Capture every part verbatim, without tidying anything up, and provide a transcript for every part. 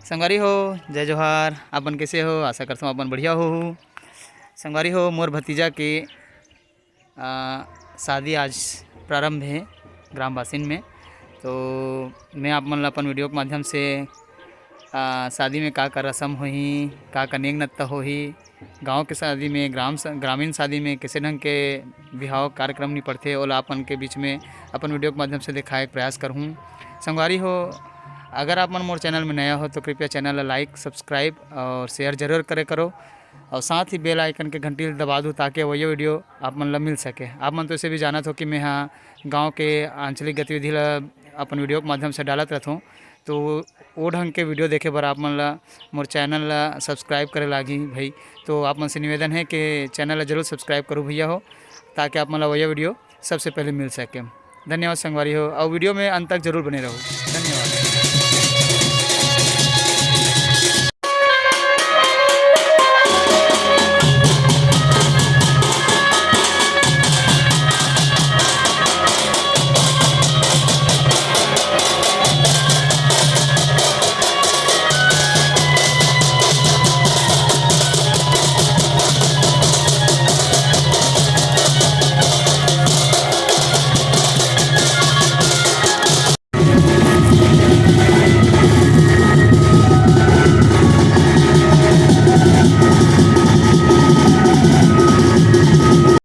संगवारी हो, जय जोहार। आप मन कैसे हो? आशा करता हूँ आप मन बढ़िया हो। संगवारी हो, मोर भतीजा के आ, शादी आज प्रारंभ हे ग्राम बासिन में। तो मैं आप मन ला अपन वीडियो के माध्यम से आ, शादी में का का रसम होही, का का नेंग नत्ता होही, गांव के शादी में, ग्राम स-, ग्रामीण शादी में कैसे ढंग के बिहाव कार्यक्रम निपटथे, ओला आप मन के बीच में अपन वीडियो के माध्यम से दिखाए के प्रयास करहूँ। संगवारी हो, अगर आप मन मोर चैनल में नया हो तो कृपया चैनल ला लाइक, सब्सक्राइब और शेयर जरूर करे करो। और साथ ही बेल आइकन के घंटी ल दबा दू, ताकि वही वीडियो आप मन ल मिल सके। आप मन तो इसे भी जानत हो कि मैं हा गांव के आंचलिक गतिविधि ल अपन वीडियो के माध्यम से डालत रहथों। तो वो ढंग के वीडियो देखे बर आप मन ल मोर चैनल ल सब्सक्राइब करे लागी भाई। तो आप मन से निवेदन है कि चैनल ल जरूर सब्सक्राइब करूँ भैया हो, ताकि आप मन ल वही वीडियो सबसे पहले मिल सके। धन्यवाद संगवारी हो, और वीडियो में अंत तक जरूर बने रहो। धन्यवाद।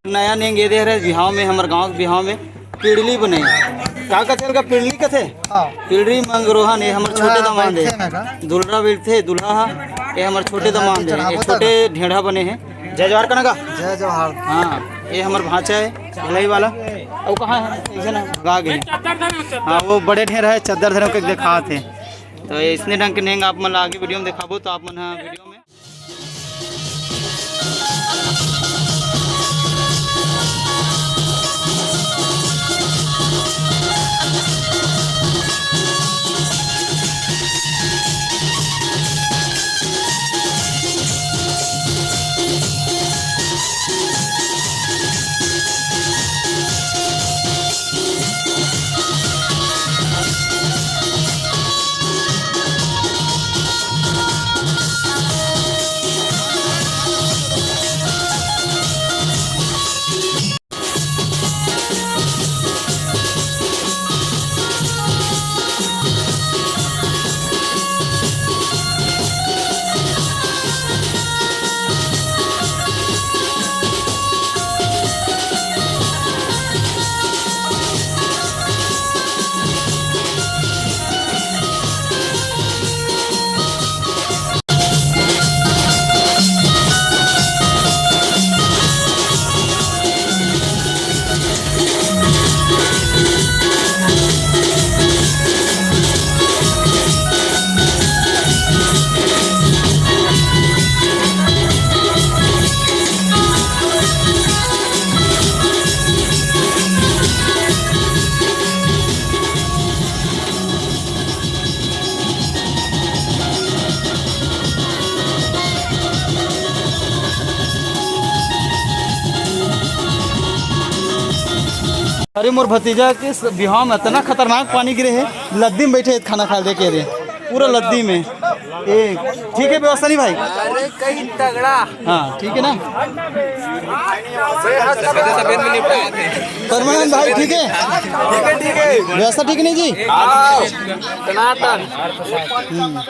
नया नेंग ये दे रहे बिहाव में, हमर गांव के बिहाव में पिड़ली बने। का कथे का पिड़ली कथे? हाँ। पिड़ली मंगरोहन, ये हमर छोटे हाँ, दमांद हे। बैठे ना का? दुलरा बैठे, दूल्हा हा, ये हमर छोटे हाँ, दमांद हे। ये चढ़ावो छोटे ढेढ़ा बने हे। जय जोहार कना का? जय जोहार। हाँ, ये हमर भांचा हे, भिलाई वाला। वो कहाँ हे? ऐसे ना, भगा गए। हाँ, वो बड़े ढेर हे, चद्दर धरे के दिखात हे। तो ये इसने ढंग के नेंग आप मन ला आगे वीडियो में दिखाबो, तो आप मन हा वीडियो में अरे मोर भतीजा के स-, बिहाव में इतना खतरनाक पानी गिरे हे, लद्दी में बैठे हे खाना खाए देखे रे, पूरा लद्दी में। ए, ठीक है व्यवस्था नहीं भाई? अरे कहीं तगड़ा। हाँ, ठीक है ना? सफेद सफेद में निपटाए थे। परमानंद भाई ठीक है? ठीक है, ठीक है। व्यवस्था ठीक नहीं जी? आओ, सनातन। हम्म।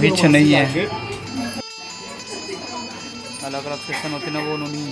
पीछे नहीं है। अलग अलग सेक्शन होते ना, वो उन्होंने